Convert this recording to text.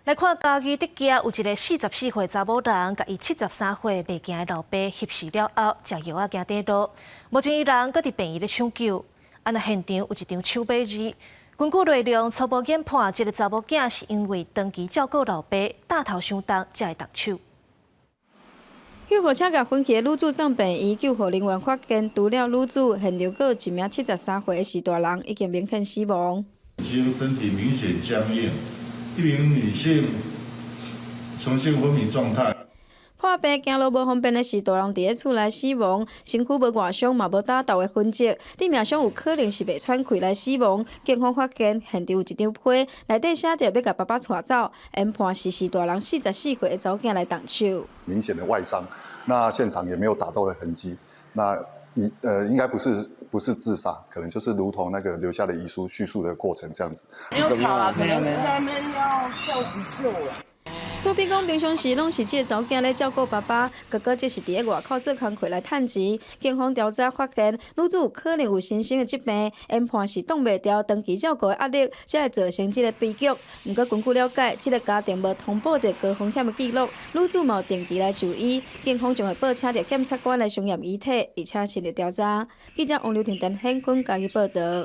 來看嘉義竹崎有一个44歲查某人，共伊73歲袂行的老爸翕死了後，食藥仔行短路，目前伊人閣佇病院咧搶救。啊，若現場有一張手尾字，根據內容初步研判，這个查某囝是因為長期照顧老爸，擔頭傷重，才會動手。救護車共昏去的女子送病院，救護人員發現，除了女子，現場閣有一名73歲的序大人已經明顯死亡。身體明顯僵硬，一名女性呈現昏迷狀態。破病行路無方便的序大人佇咧厝內死亡，身軀無外傷嘛無打鬥的痕跡，致命傷有可能是袂喘氣來死亡。警方發現現場有一張批，內底寫著欲共爸爸帶走，研判是序大人44歲的查某囝來動手。明顯的外傷，那現場也沒有打鬥的痕跡，那應該不是自殺，可能就是如同那個留下的遺書敘述的過程這樣子。沒有吵啊，可能是在那邊要叫急救啊。厝邊講平常時攏是這个查某囝咧照顧爸爸，哥哥則是佇咧外口做工課來趁錢。警方調查發現，女子有可能有心身的疾病，研判是擋袂牢長期照顧的壓力，才會造成這个悲劇。毋過根據了解，這个家庭無通報著高風險的記錄，女子嘛有定期來就醫。警方將會報請著檢察官來相驗遺體，而且深入調查。記者王劉婷、陳顯坤嘉義報導。